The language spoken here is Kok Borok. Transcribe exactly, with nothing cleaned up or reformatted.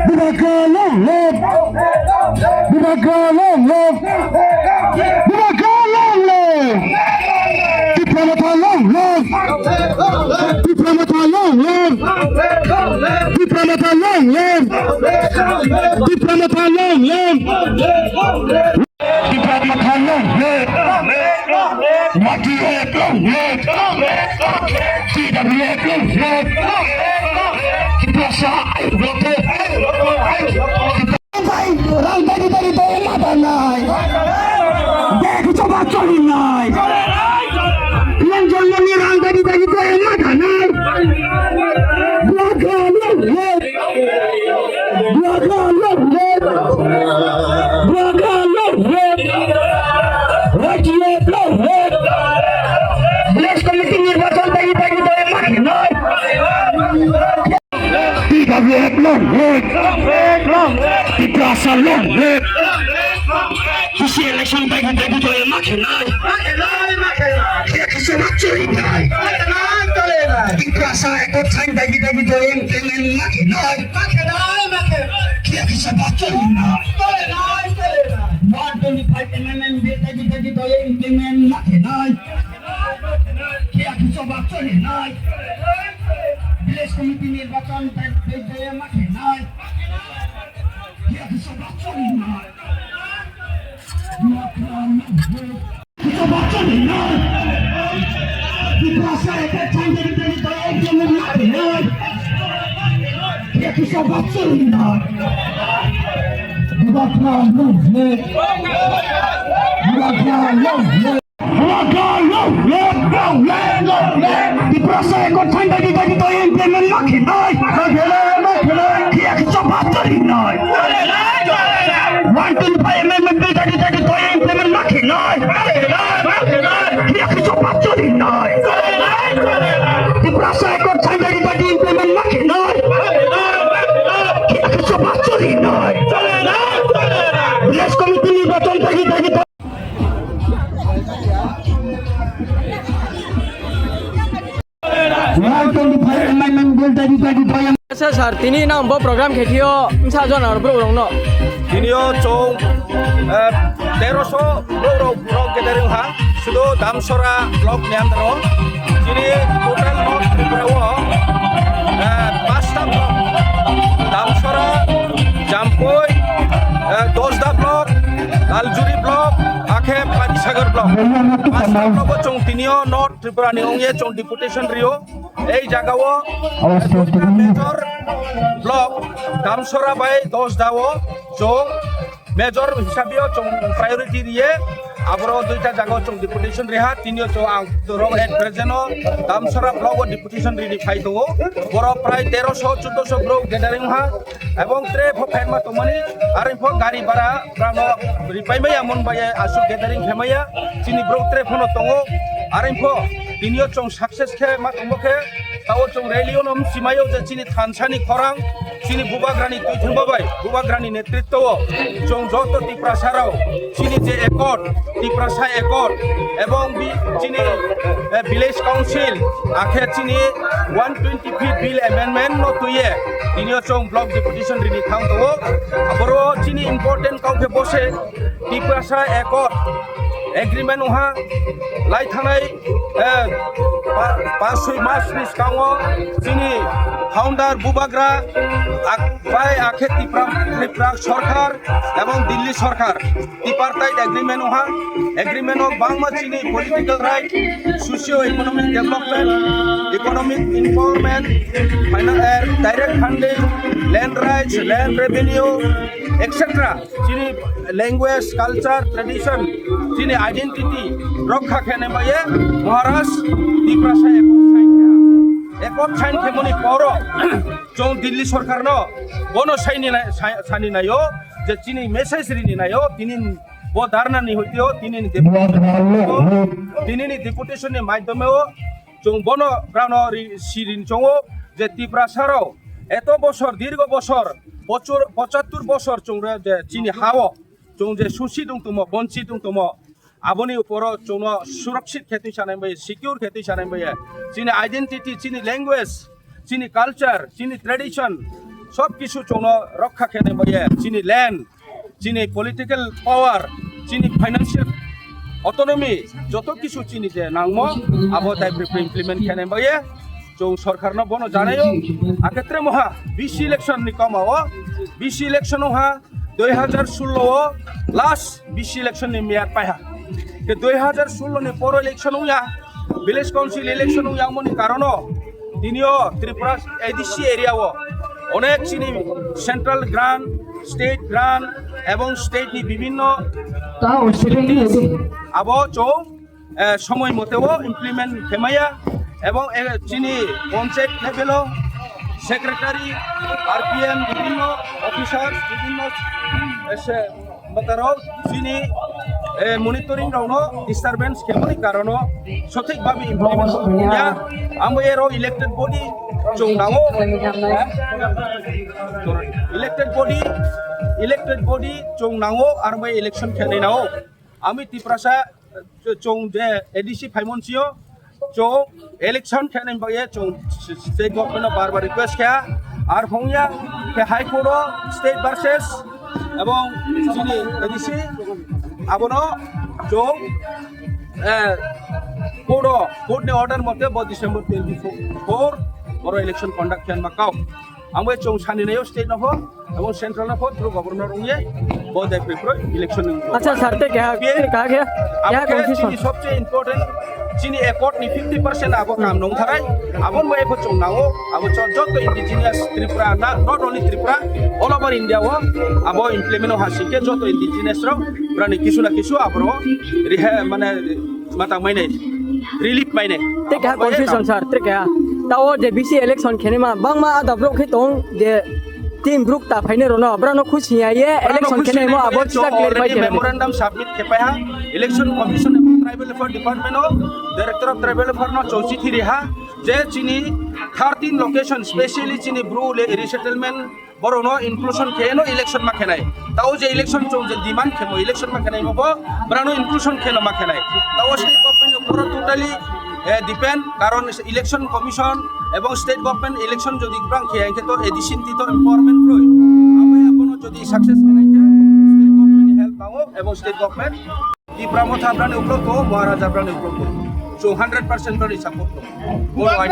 Bubagra long live! Bubagra long live! Bubagra long live! Tipra Motha long live! Tipra Motha long live! Tipra Motha long live! Tipra Motha long live! Tipra Motha long live! Y T F long live! T W F long live! Tiprasa ayuk rokhe! Bai, rang tagi tagi tagi madanai. Dek choba cholinai. Yang jolmani rang tagi tagi tagi madanai. Bubagra long live! Bubagra long live! Bubagra long live! Y T F long live! Village committee nirbachon tagi tagi tagi madanai. T W F long live! Tiprasa long live! Kisi election tagi tagi tagi madanai. Kisa cholinai. Tiprasa ekot sign tagi tagi tagi implement madanai. Kisa cholinai. One twenty five amendment bill tagi tagi tagi implement madanai. Kisa cholinai. Village committee nirbachon tagi tagi madanai. Kisa cholinai. Tiprasa ekot sign tagi tagi tagi implement madanai. Kisa cholinai. One twenty five amendment bill tagi tagi tagi implement madanai. Kisa cholinai. Tiprasa ekot sign tagi tagi implement madanai. Kisa cholinai. Village committee nirbachon tagi tagi tagi. One twenty five amendment bill tagi tagi tagi. Sir, sir, tini nang bo program khe thio, msa jona borok rokno. Tinio chong, eh, teroso borok rok gathering ha, sudo Damsora block ni under o. Chini total North Tripura o, eh, pasta block, Damsora, Jampui, eh, Dosda block, Laljuri block, akhe Panisagar block. Pasta block o chong tinio North Tripura ni ongye chong deputation rio. Ei jagao Tripura major block Damsora bai Dosda o chong major hisabe o chong priority riye. Aboro duita jagao chong deputation riha, tinio chong ang dorong at present o Damsora block o deputation rini phai tongo. Boro prai teroso choddoso borok gathering ha, ebong tre pho phaima tongmani, are pho gari bara brano ripai maya mon bai asuk gathering khe maya, chini borok tre phono tongo, are pho tinio chong success khe ma tongbo khe, tao chong rally o no mchimaio je chini thansa ni khorang, chini Bubagra ni twi thangba bai, Bubagra ni netritwo o chong joto Tiprasa rok chini je accord, Tiprasa accord, ebong bi chini, eh, village council, akhe chini one twenty fifth bill amendment no twiye, tinio chong block deputation rini thang tongo. Aboro chini important kau khe bose Tiprasa accord agreement wngha lai thanai, eh, pa-, pas soi mas ni skango chini founder Bubagra ak-, bai akhe Tipra, Tripura sorkar ebong Delhi sorkar tripartite agreement wngha. Agreement o bangma chini political right, socio economic development, economic empowerment, finan-, eh, direct funding, land rights, land revenue, et cetera. Chini language, culture, tradition, chini identity rokha khe nai baye Maharaj Tiprasa accord sign kha. Accord sign khe mani poro chong Delhi sorkar no bono saini nai, sa-, sani naio je chini message rini naio, tini bo dharna ni hoiteo, tini ni deputation ni maidhyameo chong bono brano ri-, sirin chongo je Tiprasa rok eto bosor, dirgo bosor, pochor-, pochattur bosor chong re je chini hao chong je susi tong tomo, bonchi tong tomo, aboni uporo chongno surakshit khe twi sanai bai, secure khe twi sanai bai, chini identity, chini language, chini culture, chini tradition, sob kisu chwngno rokha khe nai baye, chini land, chini political power, chini financial autonomy, joto kisu chini je nangmo, abo daibrwi implement khe nai baye, chwng sorkarno bono janaio, akhetre moha B C election ni koma o, B C election o ha, dui hajar sullo o last B C election ni meyad paiha. Ke dui hajar sullo ni poro election wngya, village council election wngya, amoni karono tinio Tripura A D C area o onek chini central grant, state grant ebong state ni bibhinno Ta o second ni abo chwng eh, somoi mote o implement khemaya ebong eh, chini panchayat level o secretary, R P M, bibhinno officers, bibhinno eh, se matarok chini eh, monitoring rokno disturbance khemani karono sothik bhabe implement khemya. Amo ero elected body chwng nango, eh, elected body, elected body chwng nango, aro bai election khenai nango. Ami Tiprasa chwng je A D C phaimon sio, chwng election khenai bagwi chwng state government no bar bar request kha, ar hongya khe High Court o state versus ebong chini A D C abono chwng eh, court o, court ni order mote bo December twenty-four oro election conduct khenma kau. Ang bai chwng sani nayo state no pho, ebong central no pho, through governor wngye, bo dai pui phroi election wng. Acha, sir, te keha, P N, te keha, keha, abo keha khe confusion. Chini sobse important, chini accord ni fifty percent abo kam nong tharai, abo bai pho chwng nango, abo cho-, joto indigenous Tripura na, not only Tripura, all over India o, abo implement o hasike joto indigenous rok, brani kisu na kisu abro, rihe, mane, matang mainai, relief mainai. Te keha confusion, sir, te keha. Tao je B C election khenima, bangma ada brok khe tong je team brok ta phaine rono, brano khusi ya ye, election khenai mo abo chisa clarify khenai. Memorandum submit khe paiha, election commission ebong tribal affairs department o, director of tribal affairs no chwng chithi riha, je chini thirteen location, specially chini bru le resettlement borokno inclusion khe no election ma khenai. Tao je election chwng je demand khemo election ma khenai mo bo, brano inclusion khe no ma khenai. Tao state government ni upor totally eh, depend, karon election commission ebong state government election jodi kwrang khe, hingkhe to A D C ni to empowerment roi. Amo abono jodi success khenai khe state government ni help nango ebong state government Tipra Motha brani upor to, Maharaja brani upor to. So hundred percent brani support to. Boro ai